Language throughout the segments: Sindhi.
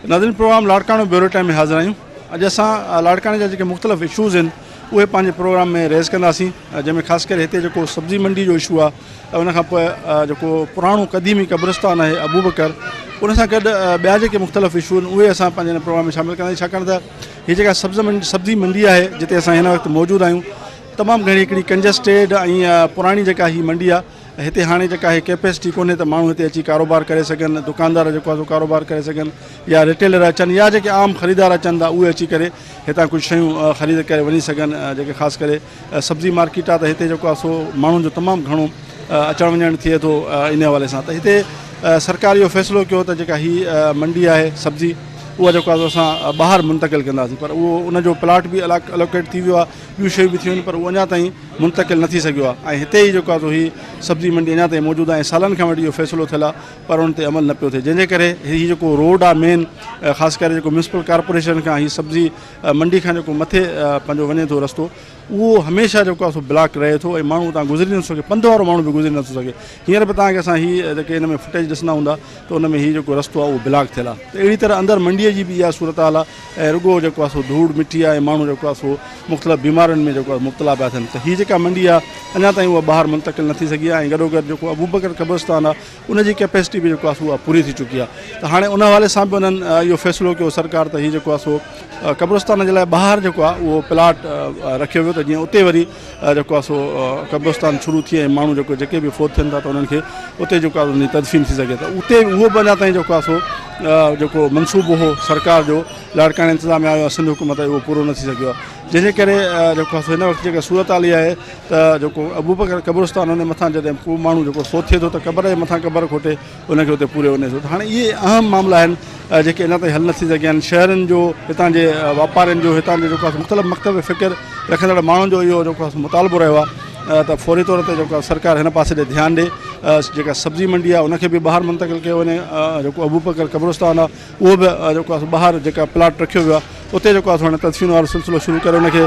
ناظرين پروگرام لاڙڪاڻو بيورو ٽائيم ۾ حاضر آهيون اڄ اسان لاڙڪاڻي جا جيڪي مختلف اشوز آهن اهي پنهنجي پروگرام ۾ ريز ڪنداسين جنهن ۾ خاص ڪري هتي جيڪو سبزي منڊي جو اشو آهي ان کان پوء جيڪو پراڻو قديمي قبرستان آهي ابو بڪر ان سان گڏ ٻيا جيڪي مختلف اشو آهن اهي اسان پنهنجي هن پروگرام ۾ شامل ڪنداسين ڇاڪاڻ ته هي جيڪا سبزي منڊي آهي جتي اسان هن وقت موجود آهيون تمام گهڻي هڪڙي ڪنجسٽيڊ ۽ پراڻي جيڪا هي منڊي آهي هتي هاڻي جيڪا هي ڪيپيسٽي ڪونهي ته ماڻهو هتي اچي ڪاروبار ڪري سگهن دڪاندار جيڪو آهي سو ڪاروبار ڪري سگهن يا ريٽيلر اچن يا جيڪي عام خريدار اچن ٿا اهي اچي ڪري هتان ڪجهه شيون خريد ڪري وڃي سگهن جيڪي خاص ڪري سبزي مارڪيٽ آهي ته هتي جيڪو آهي سو ماڻهن جو تمام گهڻو اچڻ وڃڻ ٿئي ٿو ان حوالي سان ته هتي سرڪار اهو فيصلو ڪيو ته جيڪا هي منڊي آهي سبزي اها جيڪو آهي اسان ٻاهر منتقل ڪنداسين پر اهو ان جو پلاٽ به الوڪيٽ ٿي ويو آهي ٻيون شيون به ٿيون آهن پر اهو اڃا تائين منتقل نه ٿي سگهيو آهي ۽ هتي ئي جيڪو آهي سو هي سبزي منڊي اڃا تائين موجود آهي ۽ سالن کان وٺي اهو فيصلو ٿيل آهي پر ان تي عمل نه پيو ٿئي جنهن جي ڪري هي جيڪو روڊ آهي مين خاص ڪري جيڪو ميونسپل ڪارپوريشن کان هي سبزي منڊي کان جيڪو مٿي پنهنجو وڃي ٿو رستو اهو هميشه جيڪو آهي سو بلاڪ رهي ٿو ۽ ماڻهو اتان گذري نٿو سگهي پنڌ وارو ماڻهو به گذري نٿو سگهي هينئر به توهان کي اسان هي جيڪي هن ۾ فوٽيج ڏسندا هوندا ته ان ۾ هي جيڪو رستو آهي اهو بلاڪ ٿيل آهي ته اهڙي طرح اندر منڊي جي به اها صورتحال آهي ۽ رڳو جيڪو آهي سو ڌوڙ مٽي آهي ۽ ماڻهو جيڪو آهي سو مختلف بيمارين ۾ جيڪو آهي مبتلا پيا ٿين ته هي جيڪا منڊي آهي اڃا تائين اها ٻاهر منتقل نه ٿي سگهي آهي ۽ گڏوگڏ جيڪو ابوبڪر قبرستان آهي ان جي ڪيپيسٽي به جيڪو آهي سو اها پوري ٿي چڪي آهي ته هاڻي ان حوالي سان به انهن اهو فيصلو ڪيو سرڪار ته هي جيڪو آهي سو قبرستان جي لاء ٻاهر جيڪو آهي اهو پلاٽ رکيو ويو ته جيئن اتي وري جيڪو آهي سو قبرستان شروع ٿئي ۽ ماڻهو جيڪو جيڪي به فوت ٿين ٿا ته انهن کي اتي جيڪو آهي انهن جي تدفين ٿي سگهي ته اتي اهو به اڃا تائين جيڪو آهي سو جيڪو منصوبو هو سرڪار جو لاڙڪاڻي انتظاميا يا سنڌ حڪومت اهو پورو نه ٿي سگهيو آهي جنهن جي ڪري جيڪو آهي سو هن وقت جيڪا صورت حال اها آهي ته جيڪو ابوبڪر قبرستان ان مٿان جڏهن ڪو ماڻهو جيڪو فوت ٿئي ٿو ته قبر جي مٿان قبر کوٽي ان کي اتي پوريو وڃي ٿو ته هاڻي اهي اهم معاملا آهن جيڪي اڃا تائين حل نه ٿي سگهيا آهن شهرين جو هتان جي واپارين جو هتان جي جيڪو آهي مختلف مڪتب فڪر رکندڙ ماڻهن جو اهو جيڪو آهي مطالبو رهيو آهي ته فوري طور تي جيڪو سرڪار هن پاسي ڏي ڌيان ڏي جيڪا سبزي منڊي آهي ان کي به ٻاهر منتقل ڪيو وڃي جيڪو ابوبڪر قبرستان آهي اهو به جيڪو آهي ٻاهر جيڪا پلاٽ رکيو ويو آهي اتي جيڪو آهي هاڻي تدفين وارو سلسلو شروع ڪري ان کي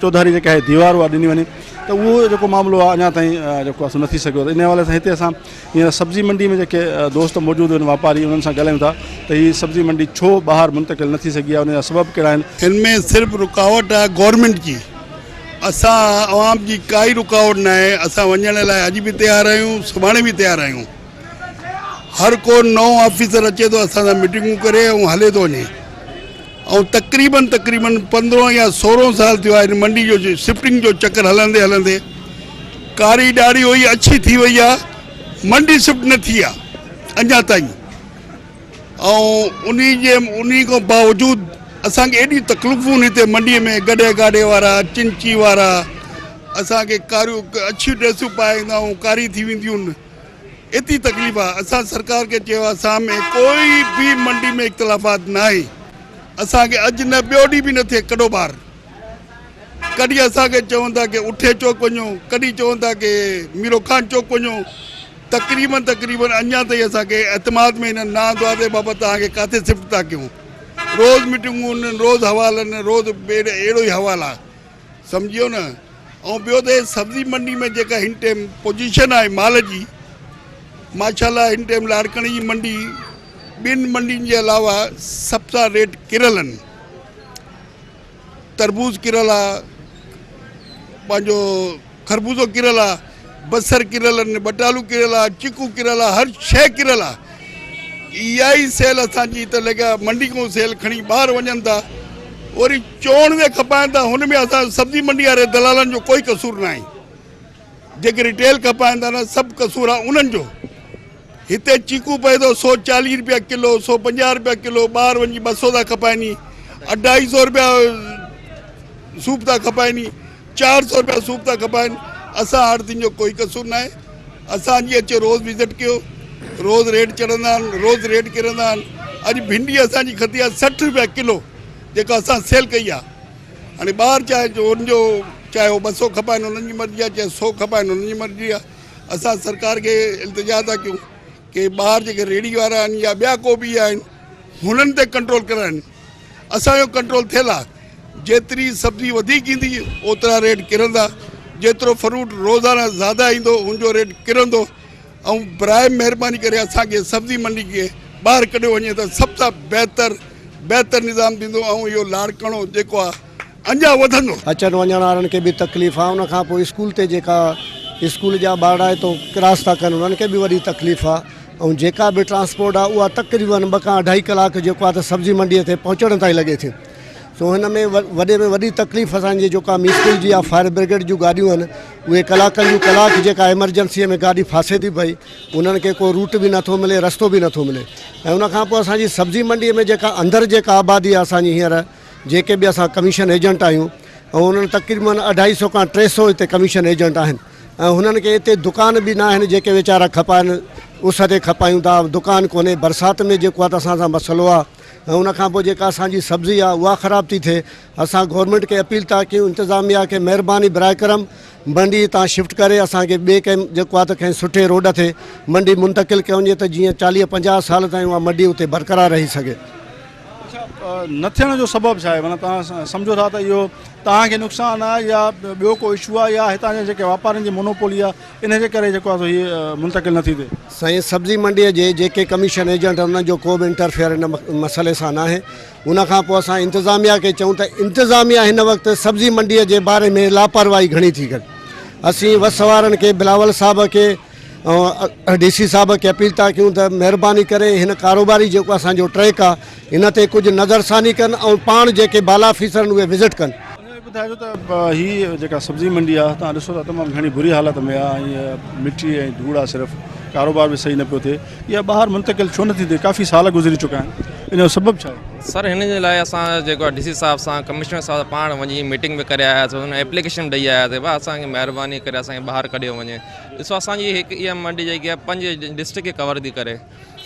چوڌاري جيڪا آهي ديوار اها ڏني وڃي ته اهو جيڪو معاملو آهي اڃا تائين جيڪو آهي سو نه ٿي سگهيو ته ان حوالي سان هتي اسان هينئر سبزي منڊي ۾ جيڪي دوست موجود آهن واپاري انهن سان ڳالهايون ٿا ته هي سبزي منڊي ڇو ٻاهر منتقل نه ٿي سگهي آهي ان جا سبب ڪهڙا آهن. هن ۾ صرف رڪاوٽ آهي گورنمينٽ جي اسان عوام جي ڪائي رڪاوٽ ناهي اسان وڃڻ لاء اڄ به تيار آهيون سڀاڻي به تيار آهيون. هر ڪو نئون آفيسر اچي ٿو اسان سان ميٽنگون ڪري ۽ هلي ٿو وڃي ۽ تقريبن تقريبن پندرهن يا سورهن سال ٿيو آهي هن منڊي جو شفٽنگ جو چڪر هلندي هلندي ڪاري ڏاڙهي هئي اڇي ٿي وئي آهي منڊي شفٽ نه ٿي آهي اڃا تائين ۽ انهي جي انهي کان باوجود اسان کي ايڏيون تڪليفون هتي منڊي ۾ گڏهه گاڏي وارا چنچي وارا اسان کي ڪاريون اڇيون ڊريسون پائي ايندا آهيون ڪاري ٿي وينديون آهن ايتري تڪليف آ اسان سرڪار کي چيو آ اسان ۾ ڪوئي به منڊي ۾ اختلافات ناهي اسان کي اڄ نه ٻيو ڏينهن به نه ٿئي ڪڍو ٻاهر ڪڏهن اسان کي چون ٿا ڪي اٺي چوڪ وڃو ڪڏهن چون ٿا ڪي ميرو خان چوڪ وڃو تقريبن تقريبن اڃا تائين اسان کي اعتماد ۾ هنن نه آندو آ ته بابا توهان کي ڪاٿي شفٽ ٿا ڪيون روز ميٽنگون روز حوالن روز اهڙو ئي حوال آ سمجهيو نه ۽ ٻيو ته سبزي منڊي ۾ جيڪا هن ٽيم پوزيشن آهي مال جي ماشاء الله هن ٽيم لاڙڪاڻي جي منڊي ٻن منڊين جي علاوه سڀ سان ريٽ ڪريل آهن تربوز ڪريل آ پنهنجو خربوزو ڪريل آ بصر ڪريل آهن ٻٽالو ڪريل آ چيڪو ڪريل آ هر شيء ڪريل آ اها ئي سيل اسان جي ته لڳا منڊي کان سيل کڻي ٻاهر وڃن ٿا وري چوڻ ۾ کپائن ٿا هن ۾ اسان سبزي منڊي واري دلالن جو ڪوئي قصور ناهي جيڪي ريٽيل کپائن ٿا نه سڀ قصور آ انهن جو هتي چيڪو پئي ٿو 140 روپيا ڪلو 150 روپيا ڪلو ٻاهر وڃي 200 ٿا کپائني 250 روپيا سوپ ٿا کپائني 400 روپيا سوپ ٿا کپائن اسان آڙتين جو ڪوئي قصور ناهي اسان جي اچي روز وزٽ ڪيو روز ريٽ چڙهندا آهن روز ريٽ ڪرندا آهن اڄ ڀينڊي اسان جي کتي آهي 60 روپيا ڪلو جيڪا اسان سيل ڪئي آهي هاڻي ٻاهر چاهي جو ان جو چاهي هو 200 کپائن انهن جي مرضي آهي چاهي 100 کپائن انهن جي مرضي آهي اسان سرڪار کي التجا ٿا ڪيون ڪي ٻاهر جيڪي ريڙهي وارا آهن يا ٻيا ڪو به آهن هنن تي ڪنٽرول ڪرائن اسان جو ڪنٽرول ٿيل آ جيتري سبزي وڌيڪ ايندي اوترا ريٽ ڪرندا جيترو فروٽ روزانه زياده ايندو ان جو ريٽ ڪرندو ۽ برائي مهرباني ڪري اسان کي سبزي منڊي کي ٻاهر ڪڍيو وڃي ته سڀ کان بهتر بهتر نظام ٿيندو ۽ اهو لاڙڪاڻو جيڪو آهي اڃا وڌندو. اچڻ وڃڻ وارن کي به تڪليف آ ان کان پوء اسڪول تي جيڪا اسڪول جا ٻارڙا هتو ڪراس ٿا ڪن انهن کي به وڏي تڪليف آ ۽ جيڪا به ٽرانسپورٽ آ اها تقريبن ٻه کان اڍائي ڪلاڪ جيڪو آ ته سبزي منڊي تي پهچڻ تائين لڳي ٿي سو هن ۾ وڏي ۾ وڏي تڪليف اسان جي جيڪا ميونسپل جي يا فائر برگيڊ جون گاڏيون آهن اهي ڪلاڪن جون ڪلاڪ جيڪا ايمرجنسي ۾ گاڏي ڦاسي ٿي پئي انهن کي ڪو روٽ به نٿو ملي رستو به نٿو ملي ۽ ان کان پوء اسان جي سبزي منڊي ۾ جيڪا اندر جيڪا آبادي آهي اسان جي هينئر جيڪي به اسان ڪميشن ايجنٽ آهيون ۽ انهن تقريبن اڍائي سو کان 300 هتي ڪميشن ايجنٽ آهن ۽ هنن کي هتي دڪان به نه آهن جيڪي ويچارا کپائن اس تي کپايون ٿا دڪان ڪونهي برسات ۾ جيڪو آهي ته اسان سان مسئلو آهي ۽ ان کان پوء جيڪا اسان جي سبزي آهي اها خراب ٿي ٿئي اسان گورنمينٽ کي اپيل ٿا ڪيون انتظاميا کي مهرباني براء ڪرم منڊي هتان شفٽ ڪري اسان کي ٻئي ڪنهن جيڪو آهي ته ڪنهن سٺي روڊ تي منڊي منتقل ڪيو وڃي ته جيئن 40 50 سال تائين اها منڊي اتي برقرار رهي سگهي. اڇا نه ٿيڻ جو سبب ڇا آهي معنيٰ توهان سمجهو ٿا ته اهو توهان کي نقصان آهي يا ٻيو ڪو اشو آهي يا هتان جا جيڪي واپارين جي مونوپولي آهي ان جي ڪري جيڪو آهي سو هي منتقل نه ٿي ٿئي. سائين سبزي منڊي جي جيڪي ڪميشن ايجنٽ آهن انهن جو ڪو به انٽرفيئر ان مسئلي سان ناهي ان کان پوء اسان انتظاميا کي چئون ته انتظاميا هن وقت سبزي منڊي جي باري ۾ لاپرواهي گهڻي ٿي ڪري اسين وس وارن کي بلاول صاحب کي ۽ ڊي سي صاحب کي اپيل ٿا ڪيون ته مهرباني ڪري هن ڪاروباري جيڪو اسان جو ٽريڪ آهي هن تي ڪجهه نظرثاني ڪن ۽ پاڻ جيڪي بالا آفيسر آهن اهي وزٽ ڪن. اهو ٻڌائجو ته هي جيڪا سبزي منڊي آهي تان ڏسو ٿا تمام گهڻي بري حالت ۾ آهي ۽ مٽي ۽ ڌوڙ آهي صرف ڪاروبار به صحيح نه پيو ٿئي اها ٻاهر منتقل ڇو نه ٿي ٿئي ڪافي سال گذري چڪا آهن ان جو سبب ڇا آهي؟ سر هن جي لاء اسان جيڪو آهي ڊي سي صاحب سان ڪمشنر صاحب سان پاڻ وڃي ميٽنگ به ڪري آياسين ان ايپليڪيشن ڏئي آياسين ڀاء اسان کي مهرباني ڪري اسان کي ٻاهر ڪڍيو وڃي ڏسو اسان جي هڪ اها منڊي جيڪي آهي پنج ڊسٽرڪٽ کي ڪور ٿي ڪري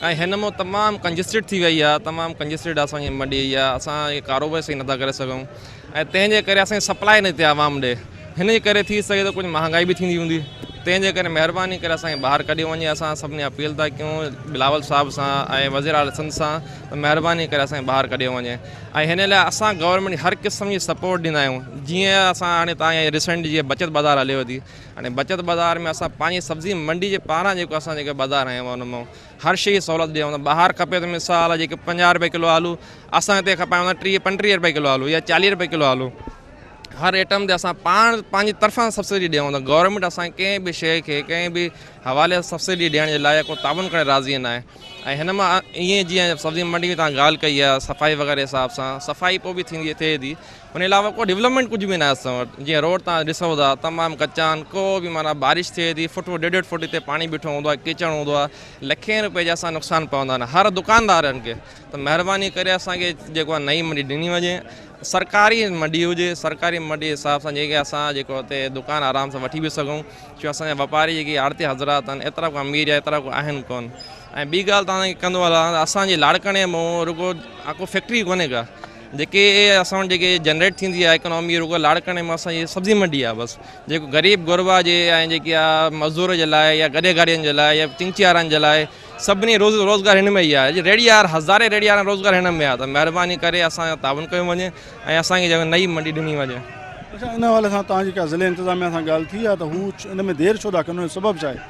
۽ هن مان تمام ڪنجسٽيڊ ٿي وئي آهي تمام ڪنجسٽيڊ آهي اسان جي منڊي اها اسان ڪاروبار صحيح نٿا ڪري سگهون ۽ تنهن جي ڪري اسان جي سپلاء نٿي ٿئي عوام ڏي هن جي ڪري ٿي سگهي ٿو ڪجهه مهانگائي به ٿيندي هوندي تنهن جي ڪري مهرباني ڪري اسان کي ٻاهر ڪڍيو وڃي اسان سڀني اپيل ٿا ڪيون بلاول صاحب سان ۽ وزير اعليٰ سنڌ سان ته مهرباني ڪري اسان کي ٻاهر ڪڍيو وڃي ۽ هن لاء اسان گورنمينٽ هر قسم جي سپورٽ ڏيندا آهيون جيئن اسان هاڻي تان ريسنٽ جيئن بچت بازار هليو ٿي هاڻي بچت بازار ۾ اسان پنهنجي سبزي منڊي جي پاران جيڪو اسان جيڪو بازار هنيو آهي ان مان هر شيء جي سهولت ڏيون ٿا ٻاهر کپي ته مثال جيڪي 50 روپيه ڪلو آلو اسان هتي کپايون ٿا 30 35 روپيه ڪلو آلو يا 40 روپيه ڪلو آلو هر ائٽم تي اسان پاڻ پنهنجي طرفان سبسڊي ڏيون ٿا گورنمينٽ اسان ڪنهن به شيء کي ڪنهن به حوالي سان سبسڊي ڏيڻ جي لاء ڪو تعاون ڪرڻ راضي نه آهي ۽ هن مان ائين جيئن سبزي منڊي ۾ تان ڳالهه ڪئي آهي صفائي وغيره حساب سان صفائي پوء به ٿيندي ٿئي ٿي ان علاوه ڪو ڊولپمينٽ ڪجهه به ناهي اسان وٽ جيئن روڊ تان ڏسو ٿا تمام ڪچا آهن ڪو به معنيٰ بارش ٿئي ٿي فٽ ڏيڍ ڏيڍ فٽ هتي پاڻي بيٺو هوندو آهي ڪيچڙ هوندو آهي لکين روپيه جا اسان نقصان پوندا آهن هر دڪاندارن کي ته مهرباني ڪري اسان کي جيڪو آهي نئين منڊي ڏني وڃي سرڪاري منڊي هجي سرڪاري منڊي حساب سان جيڪي اسان جيڪو هتي دڪان آرام سان وٺي به سگهون ڇو اسان جا واپاري جيڪي آڙتي حضرات آهن ايترا ڪو امير يا ايترا ڪو آهن ڪون ۽ ٻي ڳالهه توهان کي ڪندو هلان ته اسان جي لاڙڪاڻي ۾ رڳو ڪو فيڪٽري ڪونهي ڪا جيڪي اسان وٽ جيڪي جنريٽ ٿيندي آهي اڪانامي رڳو لاڙڪاڻي مان اسان جي سبزي منڊي آهي بس جيڪو غريب غربا جي ۽ جيڪي آهي مزدور جي لاء يا گڏي گاڏين جي لاء يا چنگچي وارن جي لاء سڀني روز روزگار هن ۾ ئي آهي ريڙهي وارا هزارين ريڙهي وارن روزگار هن ۾ آهي ته مهرباني ڪري اسان سان تعاون ڪيو وڃي ۽ اسان کي جيڪو نئين منڊي ڏني وڃي. اڇا ان حوالي سان توهان جي ڪا ضلعي انتظاميا سان ڳالهه ٿي آهي ته هو ان ۾ دير ڇو ٿا ڪن ان جو سبب ڇا آهي؟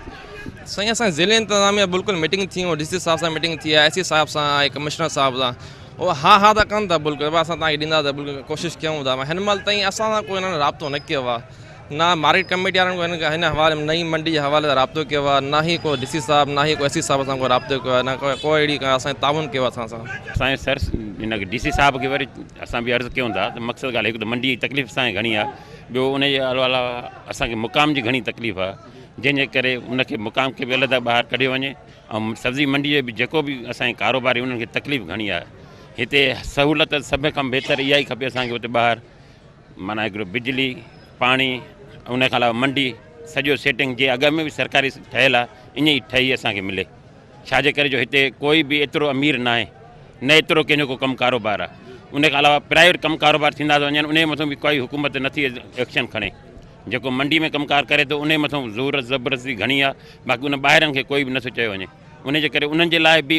سائين اسان ضلعي انتظاميا بلڪل ميٽنگ ٿي ڊي سي صاحب سان ميٽنگ ٿي آهي ايس سي صاحب سان ۽ ڪمشنر صاحب سان هو ها ها ته ڪن ٿا بلڪل ڀاء اسان توهان کي ڏينداسين بلڪل ڪوشش ڪيون ٿا هن مهل تائين اسان سان ڪو هنن رابطو نه ڪيو آهي نه مارڪيٽ ڪميٽي وارن ڪو هن حوالي ۾ نئين منڊي جي حوالي سان رابطو ڪيو آهي نه ئي ڪو ڊي سي صاحب نه ئي ڪو ايس سي صاحب سان ڪو رابطو ڪيو آهي نه ڪو اهڙي ڪا اسان تعاون ڪيو آهي اسان سان. اسان جي سر هن کي ڊي سي صاحب کي وري اسان به عرض ڪيون ٿا ته مقصد ڳالهه هڪ ته منڊي جي تڪليف اسان کي گهڻي آهي ٻيو ان جي علاوه اسان کي مقام جي گهڻي تڪليف آهي جنهن جي ڪري ان کي مقام کي به علحده ٻاهر ڪڍيو وڃي ۽ سبزي منڊي جو به جيڪو به اسان جي ڪاروباري انهن کي تڪليف گهڻي آهي هتي سهولت سڀ کان بهتر اها ئي کپي اسان کي اتي ٻاهر معنيٰ هڪڙو بجلي پاڻي ان کان علاوه منڊي سڄو سيٽنگ جي اڳ ۾ به سرڪاري ٺهيل آهي ائين ئي ٺهي اسان کي ملي ڇاجي ڪري جو هتي ڪوئي به ايترو امير نه آهي نه ايترو ڪنهن جو ڪو ڪم ڪاروبار آهي ان کان علاوه پرائيويٽ ڪم ڪاروبار ٿيندا ٿا وڃن ان جي مٿان به ڪوئي حڪومت نٿي ايڪشن کڻي جيڪو منڊي ۾ ڪم ڪار ڪري ٿو انهي مٿان زور زبردستي گهڻي آ باقي ان ٻاهرين کي ڪوئي به نٿو چيو وڃي انهي جي ڪري انهن جي لاء به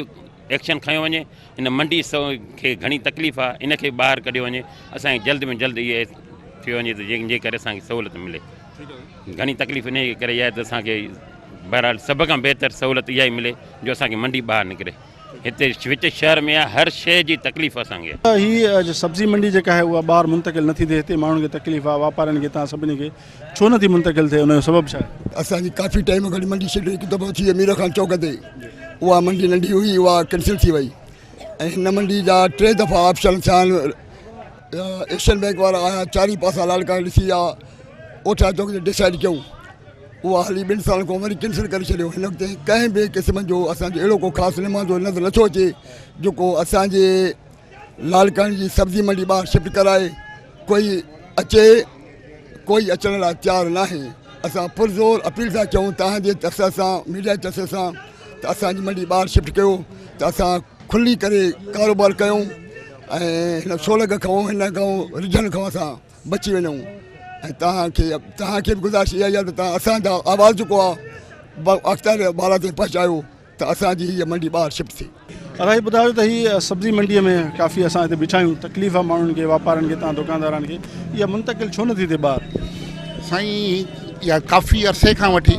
ايڪشن کنيو وڃي ان منڊي کي گهڻي تڪليف آ ان کي ٻاهر ڪڍيو وڃي اسان کي جلد ۾ جلد اهي ٿيو وڃي ته جنهن جي ڪري اسان کي سهولت ملي گهڻي تڪليف انهي جي ڪري اها آهي ته اسان کي بهرحال سڀ کان بهتر سهولت اها ئي ملي جو اسان کي منڊي ٻاهر نڪري. هتي وچ شهر ۾ آهي هر شيء جي تڪليف اسان کي. هي سبزي منڊي جيڪا آهي اها ٻاهر منتقل نه ٿي ٿئي هتي ماڻهن کي تڪليف آهي واپارين کي تان سڀني کي ڇو نه ٿي منتقل ٿئي ان جو سبب ڇا آهي؟ اسان جي ڪافي ٽائيم کان وٺي منڊي شفٽ هڪ دفعو ٿي مير خان چوڪ تي اها منڊي ننڍي هئي اها ڪينسل ٿي وئي ۽ هن منڊي جا ٽي دفعا آپشن ٿيا آهن ايشين بينڪ وارا آيا چارئي پاسا لاڙڪاڻي ڏسي ويا اوٺا چوڪ تي ڊسائيڊ ڪيون اها هلي ٻن سالن کان وري ڪينسل ڪري ڇڏيو هن وقت ڪنهن به قسم جو اسانجو اهڙو ڪو خاص نمائندو نظر نٿو اچي جيڪو اسانجي لاڙڪاڻي جي سبزي منڊي ٻاهر شفٽ ڪرائي ڪوئي اچي ڪوئي اچڻ لاء تيار ناهي اسان پرزور اپيل ٿا ڪيون تهان جي تسر سان ميڊيا جي تسر سان ته اسان جي منڊي ٻاهر شفٽ ڪيو ته اسان کلي ڪري ڪاروبار ڪيون ۽ هن سوڙهه کان هن کان رجهن کان اسان بچي وڃون ۽ توهان کي توهان کي به گذارش اها ئي آهي ته توهان اسان جا آواز جيڪو آهي اختيار بالا تائين پهچايو ته اسان جي هيء منڊي ٻاهر شفٽ ٿئي. ادا هي ٻڌايو ته هي سبزي منڊي ۾ ڪافي اسان هتي بيٺا آهيون تڪليف آهي ماڻهن کي واپارين کي تان دڪاندارن کي اها منتقل ڇو نٿي ٿئي ٻاهر. سائين اها ڪافي عرصي کان وٺي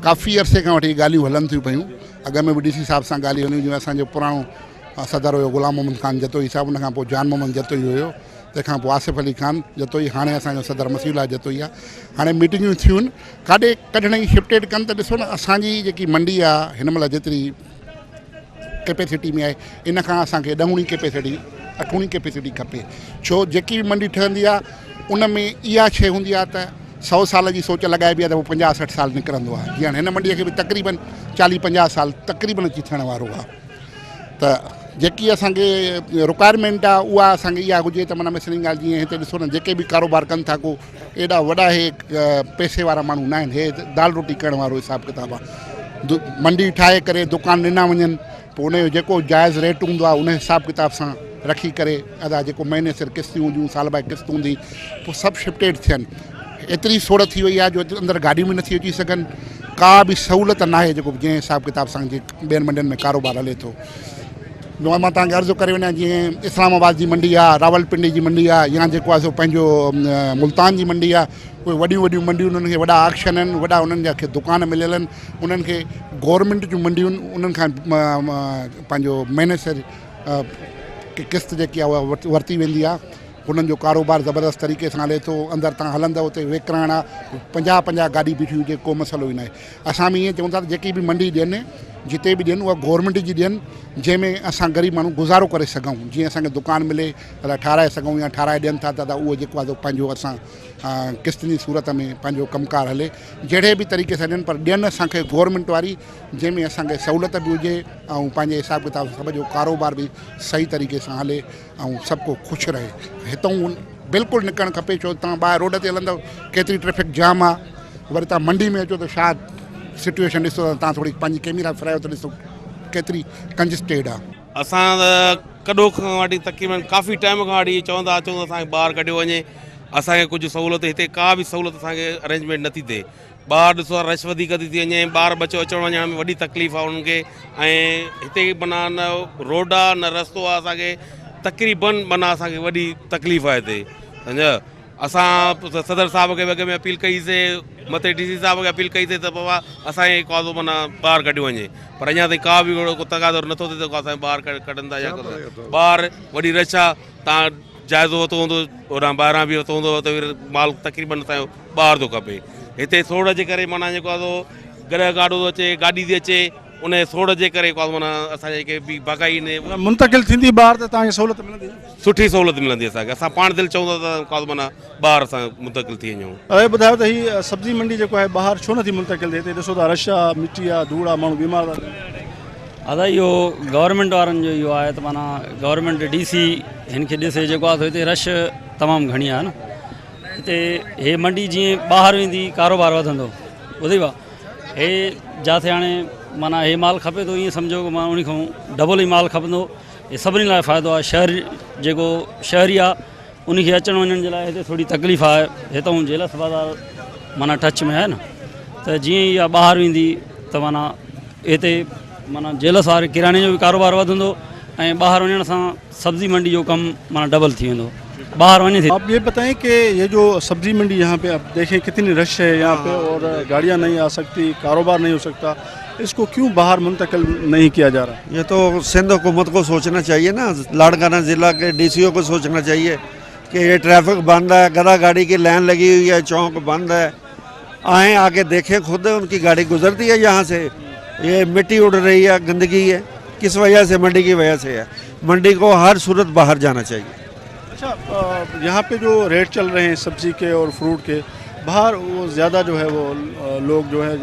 ڪافي عرصي کان وٺي ڳالهيون هلن ٿيون پيون اڳ ۾ به ڊي سي صاحب سان ڳالهيون هليون جيئن اسان جو پراڻو صدر هيو غلام محمد خان جتوئي صاحب ان کان پوء جان محمد جتوئي هيو تنهن کان پوء آصف علي خان جتوئي هاڻي اسان جو صدر مسيح الله جتوئي آهي هاڻي ميٽنگون ٿيون آهن ڪاڏي ڪڍڻ جي شفٽيڊ ڪن ته ڏسو نه اسان جي جيڪي منڊي آهي هن مهل جيتري ڪيپيسٽي ۾ آهي ان کان اسان کي ڏهوڻي ڪيپيسٽي اٺوڻي ڪيپيسٽي کپي ڇو جيڪي به منڊي ٺهندي آهي ان ۾ اها شيء هوندي آهي ته سو سال جي سوچ لڳائبي آهي ته پوء 50 60 سال نڪرندو آهي جيئن هن منڊي کي به تقريبن 40 50 سال تقريبن اچي ٿيڻ وارو آهي ته جيڪي اسان کي رڪوائرمينٽ آهي اها اسان کي اها هجي ته معنيٰ مثل ڳالهه جيئن هتي ڏسو نه جيڪي به ڪاروبار ڪن ٿا ڪو ايڏا وڏا هي پئسي وارا ماڻهو نه آهن هي دال روٽي ڪرڻ وارو حساب ڪتاب آهي منڊي ٺاهي ڪري دڪان ڏنا وڃن پوء ان جو جيڪو جائز ريٽ هوندو آهي ان حساب ڪتاب سان رکي ڪري ادا جيڪو مهيني سر قسطيون هونديون سال بعد قسط هوندي پوء سڀ شفٽيڊ ٿين ايتري سوڙ ٿي وئي آهي جو اندر گاڏيون به نٿي اچي سگهن ڪا به سهولت ناهي جيڪو جنهن حساب ڪتاب سان جي ٻين منڊين ۾ ڪاروبار هلي ٿو مان توهان کي عرض ڪري وڃان جيئن اسلام آباد جي منڊي آهي راولپنڊي جي منڊي آهي يا جيڪو آهي سو پنهنجو ملتان جي منڊي آهي اهي وڏيون وڏيون منڊيون انهن کي وڏا آڪشن آهن وڏا انهن جا کي دڪان مليل آهن انهن کي گورنمينٽ جون منڊيون انهن کان پنهنجو مهيني سر قسط جيڪي آهي اها ورتي ويندي آهي هنن جو ڪاروبار زبردست طريقي سان هلي ٿو اندر تان هلندو اتي وڪرائڻا 50 50 گاڏي بيٺي هجي ڪو مسئلو ئي ناهي اسان به ائين چئون ٿا ته جيڪي به منڊي ڏين جتي به ڏين اها گورنمينٽ جي ڏين جنهن ۾ اسان غريب ماڻهو گذارو ڪري سگهون جيئن اسان کي دڪان ملي ته ٺاراهي سگهون يا ٺاراهي ڏين ٿا ته اهو جيڪو آهي پنهنجو اسان قسطن جي صورت ۾ پنهنجو ڪم ڪار هلي جهڙي به طريقي سان ڏين پر ڏين اسان کي گورنمينٽ واري جنهن ۾ اسان کي سهولت به هجي ۽ پنهنجي حساب ڪتاب سڀ جو ڪاروبار به صحيح طريقي سان هلي ۽ سڀ ڪو خوش رهي هتون بلڪل نڪرڻ کپي ڇو تان ٻاهر روڊ تي هلندو ڪيتري ٽريفڪ جام آ وري تان منڊي ۾ اچو ته شا سچويشن ڏسو ته تان ٿوري پنهنجي ڪيميرا ڦرايو ته ڏسو ڪيتري ڪنجسٽيڊ آ. اسان ته ڪڏهو کان وٺي تقريبن ڪافي ٽائيم کان وٺي چوندا اچون ته اسان کي ٻاهر ڪڍيو وڃي اسان کي ڪجهه سهولت هتي ڪا به سهولت اسان کي ارينجمينٽ نٿي ٿئي ٻاهر ڏسو رش وڌيڪ ٿي ٿي وڃي ٻار ٻچو اچڻ وڃڻ ۾ وڏي تڪليف آهي انهن کي ۽ هتي معنيٰ نه روڊ آهي نه رستو آهي اسانکي تقريبن معنيٰ اسانکي وڏي تڪليف آهي هتي سمجهيو اسان صدر صاحب کي به اڳ ۾ اپيل ڪئي سي مٿي ڊي سي صاحب کي اپيل ڪئي سي ته بابا اسانکي ڪازو معنيٰ ٻاهر ڪڍيو وڃي پر اڃا تائين ڪا به اهڙو ڪو تقاضو نٿو ٿئي ته اسانکي ٻاهر ڪڍن ٿا يا ٻاهر وڏي رش آهي تان جائزو ورتو هوندو هوڏانهن ٻاهران به ورتو هوندو ته مال تقريبن اسانجو ٻاهر ٿو کپي هتي سوڙ جي ڪري معنيٰ جيڪو آهي سو گڏهه گاڏو ٿو اچي گاڏي ٿي اچي ان سوڙ جي ڪري جيڪو آهي معنيٰ اسان جي جيڪي به باقائي معنيٰ منتقل ٿيندي ٻاهر ته توهان کي سهولت ملندي سٺي سهولت ملندي اسان کي اسان پاڻ دل چئون ٿا ته جيڪو آهي معنيٰ ٻاهر اسان منتقل ٿي وڃون. اهي ٻڌايو ته هي سبزي منڊي جيڪو آهي ٻاهر ڇو نٿي منتقل ٿئي هتي ڏسو ٿا رش آ مٽي آ ڌوڙ آ ماڻهو بيمار ٿا ٿين. ادا اهو گورنمينٽ وارن جو اهو آهي ته معنيٰ گورنمينٽ ڊي سي هن کي ڏسي جيڪو آهي سو هتي رش تمام گهڻي آهي نه هتي هي منڊي جيئن ٻاهر ويندي ڪاروبار وڌندو ٻڌي وا هي جاٿي هاڻي معنيٰ هي مال کپي ٿو ائين سمجهو معنيٰ ان کان ڊبل ئي مال کپندو هي سڀني لاء فائدو آهي شهر جيڪو شهري آهي ان کي اچڻ وڃڻ جي لاء هتي ٿوري تڪليف آهي هتان جيلس بازار معنيٰ ٽچ ۾ آهي نه ته جيئن ئي اها ٻاهر ويندي ته معنيٰ هتي معنيٰ جيلس واري ڪرياني جو به ڪاروبار وڌندو ۽ ٻاهر وڃڻ سان سبزي منڊي جو ڪم معنيٰ ڊبل ٿي ويندو. ٻاهر وڃي ٿي. آپ يي بتائين ڪي يي جو سبزي منڊي يهان پي آپ ديکين ڪتني رش هي يهان پي اور گاڙيان نهين آ سڪتي ڪاروبار نهين هو سڪتا اس ڪو ڪيون باهر منتقل نهين ڪيا جا رها. يي تو سنڌ حڪومت ڪو سوچنا چاهيي نا لاڙڪانا ضلع ڪي ڊي سي او ڪو سوچنا چاهيي ڪي يي ٽريفڪ بند هي گدا گاڙي ڪي لائن لگي هوئي هي چونڪ بند هي آئين آ ڪي ديکين خود ان ڪي گاڙي گذرتي هي يهان سي يي مٽي اڙ رهي هي گندگي هي ڪس وجه سي منڊي ڪي وجه سي هي منڊي ڪو هر صورت باهر جانا چاهيي. اچھا يهان پي جو ريٽ چل رهي هين سبزي ڪي اور فروٽ ڪي باهر وو زياده جو هي وو لوگ جو هي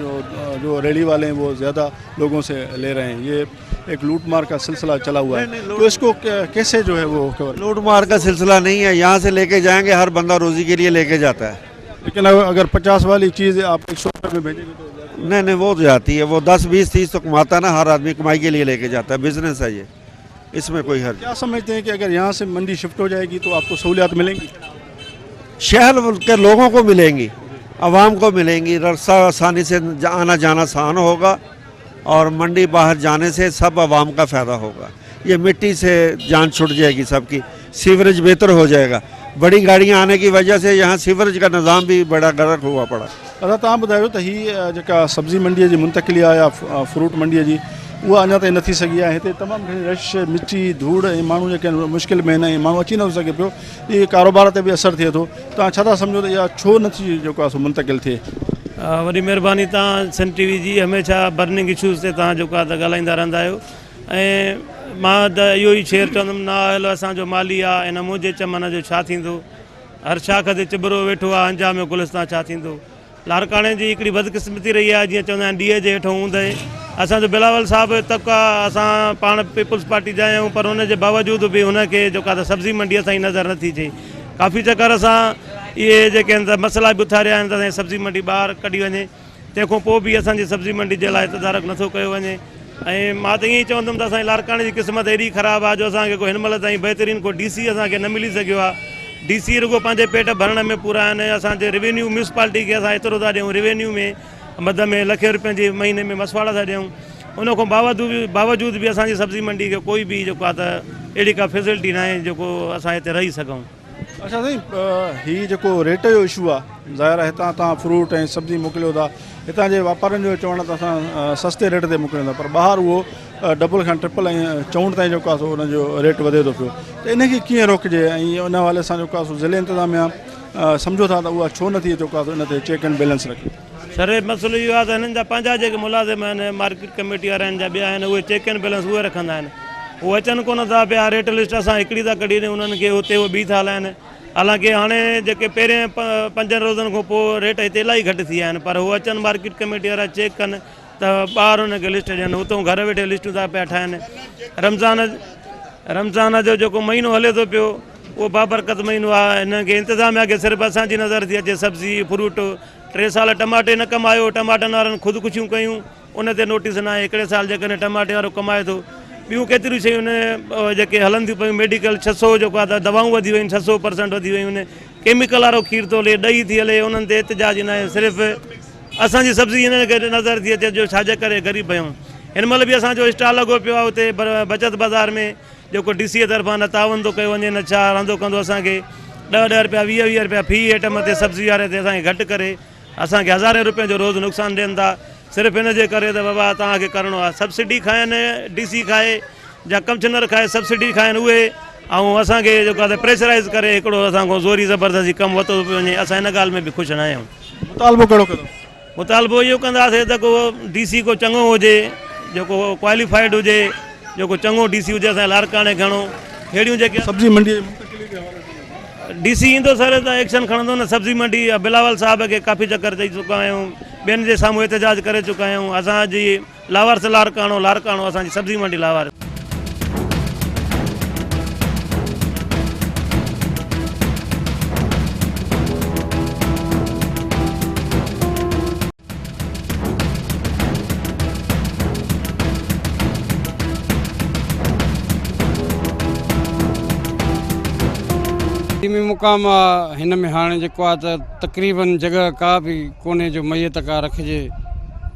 جو ريڙهي والي هين وو زياده لوگون سي لي رهي هين يي ايڪ لوٽ مار ڪا سلسله چلا هوا هي تو اس ڪو ڪيسي جو هي وو ڪور. لوٽ مار ڪا سلسله نهين هي يهان سي لي ڪي جائين گي هر بنده روزي ڪي ليي لي ڪي جاتا هي. ليڪن اگر 50 والي چيز آپ 100 روپي ۾ ڀيجينگي تو زياده. نهين نهين وو تو جاتي هي وو 10 20 30 تو ڪماتا هي نا هر آدمي ڪمائي ڪي ليي لي ڪي جاتا هي بزنس هي يي اس ۾ ڪوئي حرج. ڪيا سمجهتي هين ڪي اگر يهان سي منڊي شفٽ هو جائيگي تو آپ ڪو سهوليات ملينگي. شهر ڪي لوگون ڪو ملينگي عوام ڪو ملينگي رسته آساني سي آنا جانا آسان هوگا اور منڊي باهر جاني سي سب عوام ڪا فائده هوگا يي مٽي سي جان ڇٽ جائيگي سب ڪي سيوريج بهتر هو جائيگا بڙي گاڙيان آني ڪي وجه سي يهان سيوريج ڪا نظام بي بيڙا غرق هوا پڙا. ادا توهان ٻڌايو ته هي جيڪا سبزي منڊي جي منتقلي آهي يا فروٽ منڊي جي اها اڃا تائين نه ٿي سگهي آهي هتي تمام گهڻي رش مٽي ڌوڙ ۽ ماڻهو جيڪي آهن مشڪل ۾ آهن ۽ ماڻهو اچي نٿو سگهي پيو اهي ڪاروبار تي به اثر ٿئي ٿو توهان ڇا ٿا سمجهو ته اها ڇو نٿي جيڪو آهي سو منتقل ٿئي. وڏي مهرباني توهان سنڌ ٽي وي جي هميشه برننگ اشوز تي توهان جيڪو آهي ته ڳالهائيندا رهندا آهيو ۽ مان ته اهو ئي شعر چوندم نااهل اسان جو مالي آ ان منهنجي چمن جو ڇا ٿيندو هر شاخ تي چٻرو ويٺو آ انجام گلستان ڇا ٿيندو لاڙڪاڻي جي هڪڙي بدقسمتي رهي آهي جيئن چوندا آهن ڏيئي جي هيٺون اوندهه اسان جو بلاول صاحب تڪ آ اسان پاڻ پيپلز پارٽي جا آهيون پر ان جي باوجود به هن کي جيڪا ته سبزي منڊي اسان جي نظر نٿي اچي ڪافي چڪر اسان اهي جيڪي آهن ته مسئلا به اٿاريا آهن ته اسان جي سبزي منڊي ٻاهر ڪڍي وڃي تنهن کان پوء به اسان جي سبزي منڊي جي لاء تدارڪ نٿو ڪيو وڃي ۽ مان ته ائين ئي چوندم ته اسان جي لاڙڪاڻي جي قسمت ايڏي خراب آهي جو اسان کي ڪو هن مهل تائين بهترين ڪو ڊي سي اسان کي نه ملي سگهيو آهي ڊي سي رڳو پنهنجي پيٽ ڀرڻ ۾ پورا آهن اسان جي روينيو ميونسپالٽي کي اسان ايترو ٿا ڏيون روينيو ۾ مد ۾ لکين روپين جي مهيني ۾ مسواڙ ٿا ڏيون ان کان باوجود به اسان جي سبزي منڊي کي ڪوئي به جيڪو آهي ته اهڙي ڪا فيسلٽي ناهي جيڪو اسان هتي رهي سگهون. اڇا سائين هي جيڪو ريٽ جو اشو آ ظاهر آ هتان تان فروٽ ۽ سبزي موڪليو ٿا هتان جي واپارين جو چوڻ آ ته اسان سستي ريٽ تي موڪليون ٿا پر ٻاهر اهو ڊبل کان ٽرپل ۽ چئوڻ تائين جيڪو آ سو ان جو ريٽ وڌي ٿو پيو ته ان کي ڪيئن روڪجي ۽ ان حوالي سان جيڪو آ سو ضلعي انتظاميا سمجهو ٿا ته اها ڇو نٿي جيڪو آ سو ان تي چيڪ اينڊ بيلنس رکي. سر مسئلو اهو آهي ته هنن جا پنهنجا جيڪي ملازم آهن مارڪيٽ ڪميٽي وارا آهن جا ٻيا آهن اهي چيڪ اينڊ بيلنس اهي رکندا آهن اهي اچن ڪونه ٿا پيا ريٽ لسٽ اسان هڪڙي ٿا ڪڍي ڏيون انهن کي اتي اهي ٻي ٿا هلائن حالانڪه هاڻي جيڪي پهرين پنجن روزن کان پوء ريٽ هتي الاهي گهٽ ٿي ويا آهن پر هو اچن مارڪيٽ ڪميٽي وارا چيڪ ڪن ته ٻاهر انهن کي لسٽ ڏين اتو گهر ويٺي لسٽون ٿا پيا ٺاهن رمضان رمضان جو جيڪو مهينو هلي ٿو پيو اهو بابرڪت مهينو آهي هنن کي انتظاميا کي صرف اسان جي نظر ٿي اچي سبزي فروٽ ٽي سال ٽماٽي نه ڪمايو، ٽماٽن وارن خودڪشيون ڪيون، ان تي نوٽيس ناهي، هڪڙي سال جيڪڏهن ٽماٽي وارو ڪمائي ٿو، ٻيون ڪيتريون شيون آهن جيڪي هلن ٿيون پيون، ميڊيڪل 600 جيڪو آهي ته دوائون وڌي ويون 600 پرسنٽ وڌي ويون آهن، ڪيميڪل وارو کير ٿو هلي، ڏهي ٿي هلي، انهن تي احتجاج ناهي، صرف اسان جي سبزي هنن کي نظر ٿي اچي جو ڇاجي ڪري غريب آهيون، هن مهل به اسان جو اسٽال لڳو پيو آهي اتي بچت بازار ۾. جيڪو ڊي سي طرفان نه تعاون ٿو ڪيو وڃي نه ڇا رهندو ڪندو اسان کي ڏهه ڏهه رپيا ويهه ويهه رپيا في ائٽم تي سبزي واري تي اسان کي گهٽ ڪري اسان کي هزارين رپين جو روز نقصان ڏين ٿا صرف ان جي ڪري ته بابا توهان کي ڪرڻو آهي سبسڊي کائن ڊي سي کائي جا ڪمشنر کائي سبسڊي کائن اهي ۽ اسان کي جيڪو آهي پريشرائز ڪري هڪڙو اسان کان زوري زبردستي ڪم ورتو پيو وڃي اسان ان ڳالهه ۾ به خوش نه آهيون. مطالبو ڪهڙو ڪندو؟ مطالبو اهو ڪنداسين ته ڪو ڊي سي ڪو چڱو هجي جيڪو ڪواليفائيڊ هجي جيڪو چڱو ڊي سي هجي اسان لاڙڪاڻي کڻو ههڙيون جيڪي سبزي منڊي جي منتقلي جي حوالي سان ڊي سي ايندو سر ته ايڪشن کڻندو نه سبزي منڊي بلاول صاحب کي ڪافي چڪر چئي چڪا آهيون ٻين جي سامهون احتجاج ڪري چڪا آهيون اسان جي لاوارث لاڙڪاڻو لاڙڪاڻو اسان جي سبزي منڊي لاوارث. قديمي مقام آ هن ۾ هاڻي جيڪو آ ته تقريبن جڳهه ڪا به ڪونهي جو ميت ڪا رکجي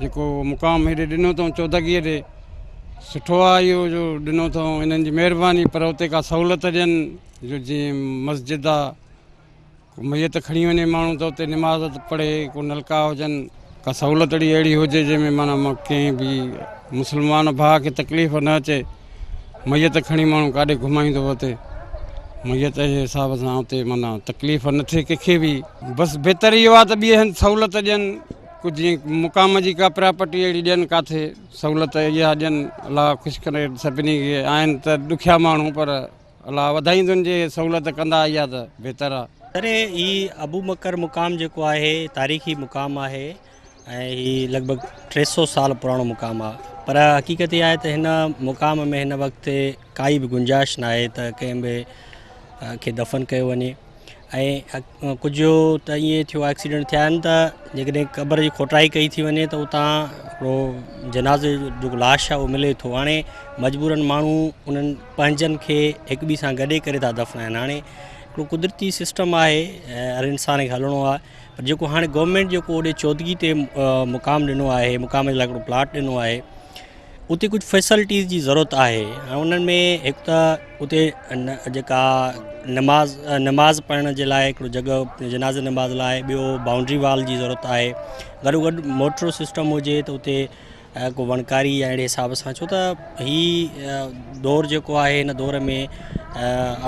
جيڪو مقام هيڏي ڏنو اٿئون چودڳيء ڏي سٺو آ اهو جو ڏنو اٿئون انهن جي مهرباني پر اتي ڪا سهولت ڏين. جو جيئن مسجد آ ڪو ميت کڻي وڃي ماڻهو ته اتي نماز ته پڙهي ڪو نلڪا هجن ڪا سهولت اهڙي اهڙي هجي جنهن ۾ معنيٰ ڪنهن به مسلمان ڀاء کي تڪليف نه اچي ميت کڻي ماڻهو ڪاڏي گهمائيندو وتي ميت جي حساب سان اتي معنيٰ تڪليف نه ٿئي ڪنهن کي به. بس بهتر اهو آهي ته ٻئي هنڌ سهولت ڏين ڪجهه جيئن مقام جي ڪا پراپرٽي اهڙي ڏين ڪاٿي سهولت اها ڏين الله خوش ڪري سڀني کي آهن ته ڏکيا ماڻهو پر الله وڌائيندن جي سهولت ڪندا اها ته بهتر آ. سر هي ابوبڪر مقام جيڪو آهي تاريخي مقام آهي ۽ هي لڳ ڀڳ 300 سال پراڻو مقام آ پر حقيقت اها آهي ته هن مقام ۾ هن وقت ڪائي به گنجائش ناهي ته ڪنهن به کي دفن ڪيو وڃي ۽ ڪجهه ته ائين ٿيو ايڪسيڊنٽ ٿيا آهن ته جيڪڏهن قبر جي کوٽائي ڪئي ٿي وڃي ته اتان هڪڙو جنازي جو جيڪو لاش آهي اهو ملي ٿو هاڻي مجبورن ماڻهو انهن پنهنجن کي هڪ ٻئي سان گڏي ڪري ٿا دفنائن هاڻي هڪڙو قدرتي سسٽم آهي هر انسان کي هلڻو آهي پر جيڪو هاڻي گورنمينٽ جيڪو اوڏي چودڳي تي مقام ڏنو آهي مقام جي لاء هڪڙو پلاٽ ڏنو آهي اتي ڪجهه فيسلٽيز جي ضرورت آهي ۽ انهن ۾ هڪ ته اتي جيڪا نماز نماز پڙهڻ جي لاء هڪڙو جڳهه جنازي نماز لاء ٻيو بائونڊري وال جي ضرورت آهي گڏو گڏ موٽر سسٽم هجي ته اتي ڪو وڻڪاري يا اهڙي حساب سان ڇو ته هي دور جيڪو آهي هن دور ۾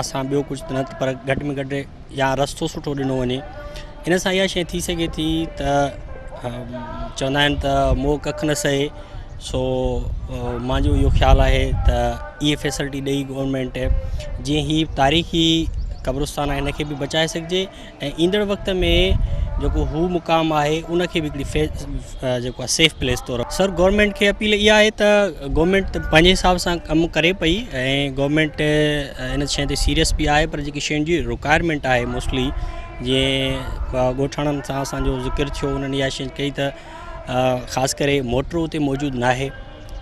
اسان ٻيو ڪجهه ته نه پر گهٽ ۾ گهٽ يا رستو سٺو ڏنو وڃي ان سان اها شيء ٿي سگهي ٿي ته چوندا آهن ته موهه ڪک نه سهي سو مانجو اهو خيال آهي ته اهي فيسلٽي ڏئي گورنمينٽ جيئن هي تاريخي قبرستان آهي هن کي به بچائي سگهجي ۽ ايندڙ وقت ۾ جيڪو هو مقام آهي ان کي به هڪڙي جيڪو آهي سيف پليس طور سر گورنمينٽ کي اپيل اها آهي ته گورنمينٽ پنهنجي حساب سان ڪم ڪري پئي ۽ گورنمينٽ ان شيء تي سيريس به آهي پر جيڪي شين جي رڪوائرمينٽ آهي موسٽلي جيئن ڳوٺاڻن سان اسانجو ذڪر ٿيو انهن اها شيء ڪئي ته خاص ڪري موٽر اتي موجود ناهي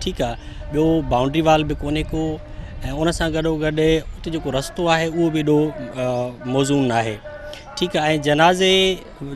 ٺيڪ آ ٻيو بائونڊري وال به ڪونهي ڪو ۽ ان سان گڏو گڏ اتي جيڪو رستو آهي اهو به ايڏو موزون ناهي ٺيڪ آ ۽ جنازي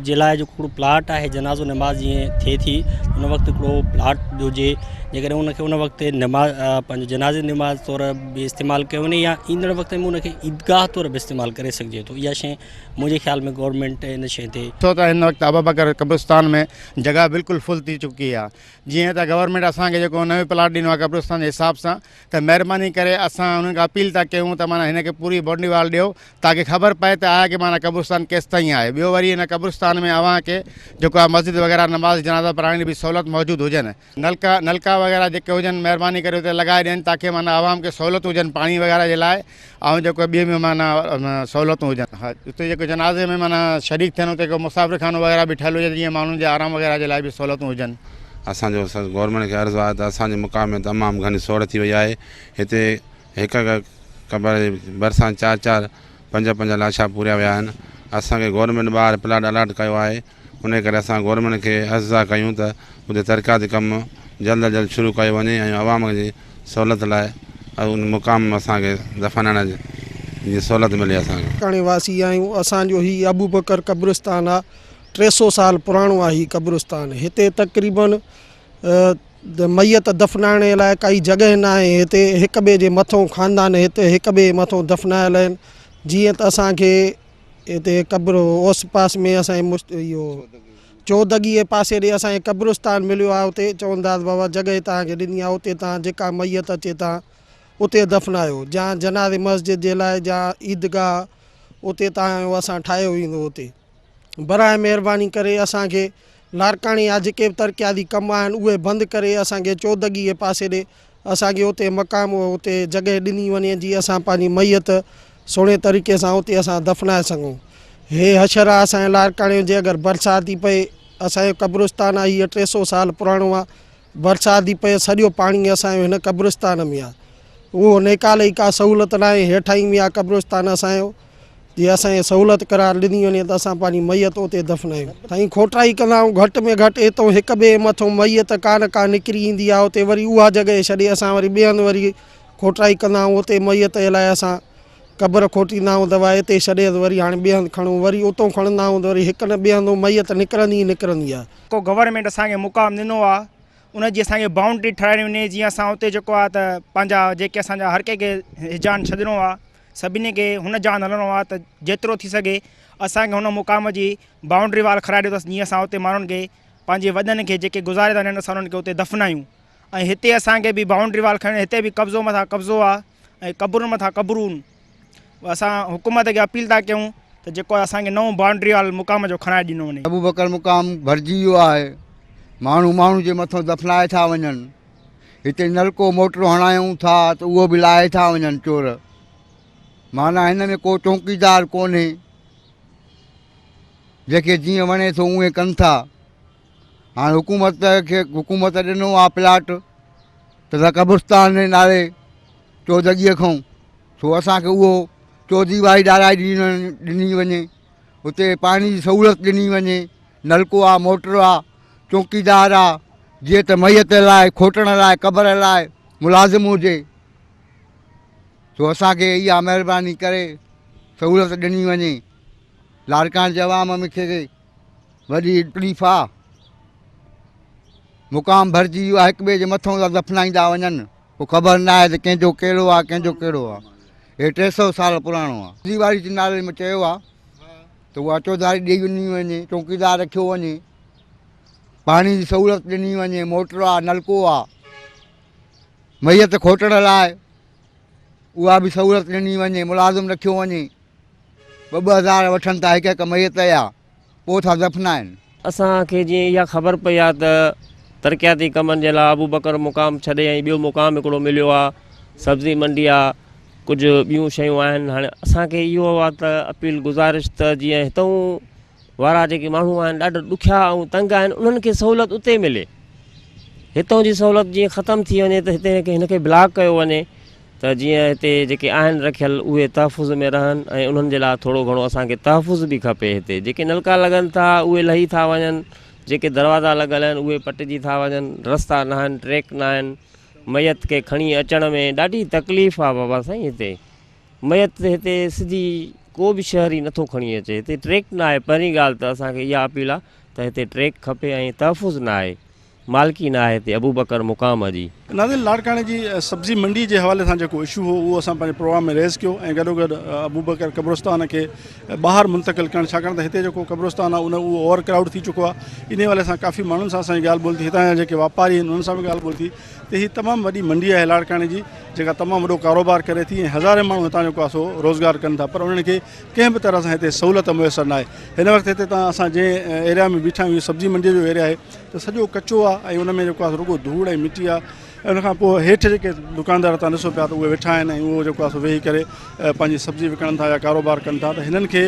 جي لاء جيڪو هڪڙو پلاٽ آهي جنازو نماز جيئن ٿئي ٿي ان وقت هڪڙو پلاٽ هجي جيڪڏهن ان کي ان وقت نماز پنهنجو جنازي نماز طور به استعمال ڪيو وڃي يا ايندڙ وقت ۾ ان کي عيدگاهه طور به استعمال ڪري سگهجي ٿو اها شيء منهنجي خيال ۾ گورنمينٽ ان شيء تي. ڇو ته هن وقت ابوبڪر قبرستان ۾ جڳهه بلڪل فل ٿي چڪي آهي جيئن ته گورنمينٽ اسان کي جيڪو نيو پلاٽ ڏنو آهي قبرستان جي حساب سان ته مهرباني ڪري اسان انهن کان اپيل ٿا ڪيون ته معنيٰ هن کي پوري بائونڊري وال ڏيو تاڪه خبر پئي ته آهي ڪي معنيٰ قبرستان ڪيستائين آهي ٻيو وري هن قبرستان ۾ اوهان کي جيڪو آهي مسجد وغيره نماز جنازه پڙهائڻ جي به سهولت موجود هجن نلڪا نلڪا وغيره جيڪي هجن مهرباني ڪري اتي لڳائي ڏين تاڪه معنيٰ عوام کي سهولتون هجن پاڻي وغيره جي لاء ۽ جيڪو ٻي به معنيٰ سهولتون هجن ها اتي جيڪو جنازي ۾ معنيٰ شريڪ ٿين اتي ڪو مسافر خانو وغيره به ٺهيل هجي جيئن ماڻهن جي آرام وغيره جي لاء به سهولتون هجن. اسان جو گورنمينٽ کي عرض آهي ته اسان جي مقام ۾ تمام گهڻي سوڙهه ٿي وئي آهي هتي هڪ هڪ قبر جي ڀرسان چار چار پنج پنج لاشا پوريا ويا آهن اسان کي گورنمينٽ ٻاهر پلاٽ الاٽ ڪيو آهي انهي ڪري اسان گورنمينٽ کي عرض ٿا ڪيون ته اتي ترقياتي ڪم جلد از جلد شروع ڪيو وڃي ۽ عوام جي سهولت لاء ان مقام ۾ اسان کي دفنائڻ جي سهولت ملي اسان کي. لاڙڪاڻي واسي آهيون اسان جو هي ابوبڪر قبرستان آ 300 سال پراڻو آ هي قبرستان هتي تقريبن ميت دفنائڻ لاء ڪائي جڳهه ناهي هتي هڪ ٻئي جي مٿون خاندان هتي هڪ ٻئي مٿون دفنايل آهن جيئن ته اسان کي هتي قبر اوس پاس ۾ اسان جي مست اهو چودڳي جي پاسي ڏي اسان کي قبرستان مليو آهي اتي چوندا ته بابا جڳهه توهان کي ڏني آهي اتي توهان جيڪا ميت اچي توهان اتي دفنايو جا جنازي مسجد جي لاء جا عيدگاهه اتي توهان جو اسان ٺاهيو ويندو اتي براء مهرباني ڪري اسان کي لاڙڪاڻي جا جيڪي به ترقياتي ڪم آهن اهي بند ڪري اسان کي چودڳي جي پاسي ڏي اسان کي اتي مقام اتي جڳهه ڏني وڃي جي اسان پنهنجي ميت سهڻي طريقي سان اتي اسان دفنائي سگهون هي حشر آهي اسان جي لاڙڪاڻي جو جي اگر برسات ٿي پئي اسان جو قبرستان آهي هي 300 سال پراڻو آهي برسات ٿي پئي سڄو پاڻي اسان جو هن قبرستان ۾ آهي اهو نيڪال جي ڪا سهولت ناهي هيٺائين ۾ آهي قبرستان اسان جو جي اسان کي سهولت قرار ڏني وڃي ته اسان پنهنجي ميت اتي دفنايون. سائين کوٽائي ڪندا آهيون گهٽ ۾ گهٽ اتو هڪ ٻئي مٿو ميت ڪا نه ڪا نڪري ايندي آهي اتي وري اها جڳهه ڇڏي اسان وري ٻئي هنڌ وري کوٽائي ڪندا آهيون اتي ميت جي لاء اسان قبر کوٽيندا آهيون ته واهه اتي ڇڏي ته وري هاڻي ٻئي هنڌ کڻون وري اتو کڻندا آهيون ته وري هڪ نه ٻئي هنڌو ميت نڪرندي ئي نڪرندي آهي. ڪو گورنمينٽ اسان کي مقام ڏنو آ ان جي اسان کي بائونڊري ٺهرائڻي وڃي جيئن اسان اتي جيڪو آ ته پنهنجا جيڪي اسان جا هر ڪنهن کي هجان ڇڏڻو آ. سڀني کي هن جان هلڻو آهي ته جيترو ٿي سگهي اسان کي هن مقام جي بائونڊري وال کڻائي ڏيو ته جيئن اسان اتي ماڻهن کي پنهنجي وڏن کي جيڪي گذاري ٿا وڃن اسان انهن کي اتي دفنايون ۽ هتي اسان کي به بائونڊري وال کڻي هتي به قبضو مٿان قبضو آهي ۽ قبرن مٿان قبرون اسان حڪومت کي اپيل ٿا ڪيون ته جيڪو اسان کي نئون بائونڊري وال مقام جو کڻائي ڏنو وڃي. ابوبڪر مقام ڀرجي ويو آهي ماڻهو ماڻهو جي مٿان دفنائي ٿا وڃن هتي نلڪو موٽر هڻايون ٿا ته اهو به لاهي ٿا وڃن چور معنيٰ هن ۾ ڪو چونڪيدار ڪونهي جيڪي جيئن وڻي ٿو اونئين ڪن ٿا هاڻي حڪومت کي حڪومت ڏنو آ پلاٽ ته قبرستان جي نالي چودڳيء کان سو اسان کي اهو چوديواري ڏارائي ڏني وڃي اتي پاڻي جي سهولت ڏني وڃي نلڪو آ موٽر آ چوڪيدار آ جيئن ته ميت لاء کوٽڻ لاء قبر لاء ملازم هجي سو اسان کي اها مهرباني ڪري سهولت ڏني وڃي لاڙڪاڻي جي عوام ۾ کي وڏي تڪليف آ مقام ڀرجي ويو آ هڪ ٻئي جي مٿون ٿا دفنائيندا وڃن پوء خبر نه آهي ته ڪنهن جو ڪهڙو آ ڪنهن جو ڪهڙو آ هي 300 سال پراڻو آ ديواري جي نالي ۾ چيو آ ته اها چوڌاري ڏئي ڏني وڃي چوڪيدار رکيو وڃي پاڻي جي سهولت ڏني وڃي موٽر آ نلڪو آ ميت کوٽڻ لاء اها به سهولت ڏني وڃي ملازم رکيو وڃي ٻه ٻه هزار وٺن ٿا هڪ هڪ ميت جا پوء ٿا دفنائن. اسان کي جيئن اها خبر پئي آ ته ترقياتي ڪمن جي لاء ابوبڪر مقام ڇڏي ۽ ٻيو مقام هڪڙو مليو آ، سبزي منڊي آ، ڪجهه ٻيون شيون آهن، هاڻي اسان کي اهو آ ته اپيل گذارش ته جيئن هتئون وارا جيڪي ماڻهو آهن ڏاڍا ڏکيا ۽ تنگ آهن انهن کي سهولت اتي ملي، هتئون جي سهولت جيئن ختم ٿي وڃي ته هتي هن کي بلاڪ ڪيو وڃي. ته جيئن هتي جيڪي آهن رکيل اهي تحفظ ۾ رهن ۽ انهن جي لاء ٿورو گهڻو اسان کي تحفظ به کپي هتي جيڪي نلڪا لڳن ٿا اهي لهي ٿا وڃن جيڪي دروازا لڳل آهن اهي پٽجي ٿا وڃن رستا نه آهن ٽريڪ نه آهن ميت کي کڻي اچڻ ۾ ڏاڍي تڪليف آهي بابا سائين هتي ميت هتي سڌي ڪو به شهري نٿو کڻي اچي هتي ٽريڪ نه آهي پهرين ڳالهه ته اسان کي اها اپيل آهي ته هتي ٽريڪ کپي ۽ تحفظ نه آهي مالڪي نه آهي هتي ابوبڪر مقام جي. ناظرين لاڙڪاڻي جي سبزي منڊي جي حوالي سان جيڪو اشو هو اهو اسان پنهنجي پروگرام ۾ ريز ڪيو ۽ گڏو گڏ ابوبڪر قبرستان کي ٻاهر منتقل ڪرڻ ڇاڪاڻ ته هتي جيڪو قبرستان آهي ان اهو اوور ڪرائوڊ ٿي چڪو آهي انهي حوالي سان ڪافي ماڻهن سان اسان جي ڳالهه ٻولهه ٿي هتان جا جيڪي واپاري آهن انهن سان به ڳالهه ٻولهه ٿي ته هي تمام وڏي منڊي آهي لاڙڪاڻي جي جيڪا تمام وڏو ڪاروبار ڪري ٿي ۽ هزارين ماڻهو هتان جيڪو آهي سو روزگار ڪن ٿا پر انهن کي ڪنهن به طرح سان هتي سهولت ميسر ناهي هن وقت هتي تان اسان جنهن ايريا ۾ بيٺا آهيون هي سبزي منڊي جو ايريا آهي ته سڄو ڪچو آهي ۽ ان ۾ جيڪو آهي رڳو ڌوڙ ۽ مٽي آهي ۽ ان کان پوء هيٺ جيڪي دڪاندار تان ڏسو پيا ته اهي ويٺا آهن ۽ اهو جيڪو آهي سو ويهي ڪري پنهنجي سبزي وڪڻن ٿا يا ڪاروبار ڪن ٿا ته هنن کي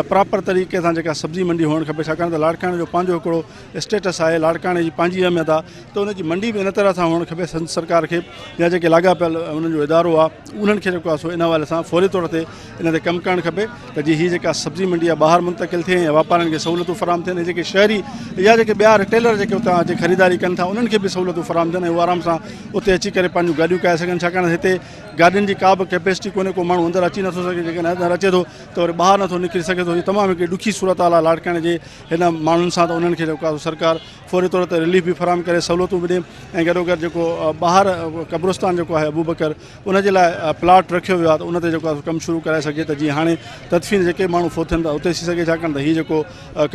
پراپر طريقي سان جيڪا سبزي منڊي هئڻ کپي ڇاڪاڻ ته لاڙڪاڻي جو پنهنجو هڪڙو اسٽيٽس آهي لاڙڪاڻي جي پنهنجي اهميت آهي ته ان جي منڊي به ان طرح سان هئڻ کپي سنڌ سرڪار کي يا جيڪي لاڳاپيل انهن جو ادارو آهي انهن کي جيڪو آهي سو ان حوالي سان فوري طور تي ان تي ڪم ڪرڻ کپي ته جي هي جيڪا سبزي منڊي آهي ٻاهر منتقل ٿئي ۽ واپارين کي سهولتون فراهم ٿين ۽ جيڪي شهري يا جيڪي ٻيا ريٽيلر جيڪي اتان اچي خريداري ڪن ٿا انهن کي به سهولتون فراهم ٿين ۽ هو آرام سان اتي اچي ڪري پنهنجون گاڏيون ڪاهي سگهن ڇاڪاڻ ته هتي گاڏين جي ڪا به ڪيپيسٽي ڪونهي ڪو ماڻهو اندر اچي نٿو سگهي جيڪڏهن اندر اچي ٿو ته وري ٻاهر نٿو نڪري سگهي ٿو هي تمام هڪڙي ڏکي صورتحال آهي لاڙڪاڻي جي هن ماڻهن سان ته انهن کي جيڪو آهي سرڪار فوري طور تي رليف به فراهم ڪري سهولتون به ڏي ۽ گڏوگڏ جيڪو ٻاهر قبرستان جيڪو آهي ابوبڪر ان جي لاء پلاٽ رکيو ويو آهي ته ان تي جيڪو آهي ڪم شروع ڪرائي سگهجي ته جيئن هاڻي تدفين جيڪي ماڻهو فوت ٿين ٿا اتي ٿي سگهي ڇاڪاڻ ته هي جيڪو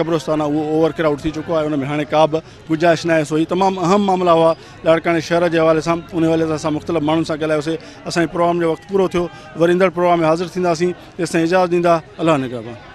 قبرستان آهي اهو اوور ڪرائوڊ ٿي چڪو آهي ان ۾ هاڻي ڪا به گنجائش ناهي سو هي تمام اهم معاملا هئا لاڙڪاڻي شهر جي حوالي سان ان حوالي سان اسان مختلف ماڻهن سان ڳالهايوسي اسان جي پروگرام جو وقت پورو ٿيو وري ايندڙ پروگرام ۾ حاضر ٿينداسين تيستائين اجازت ڏيندا الله نگهبان.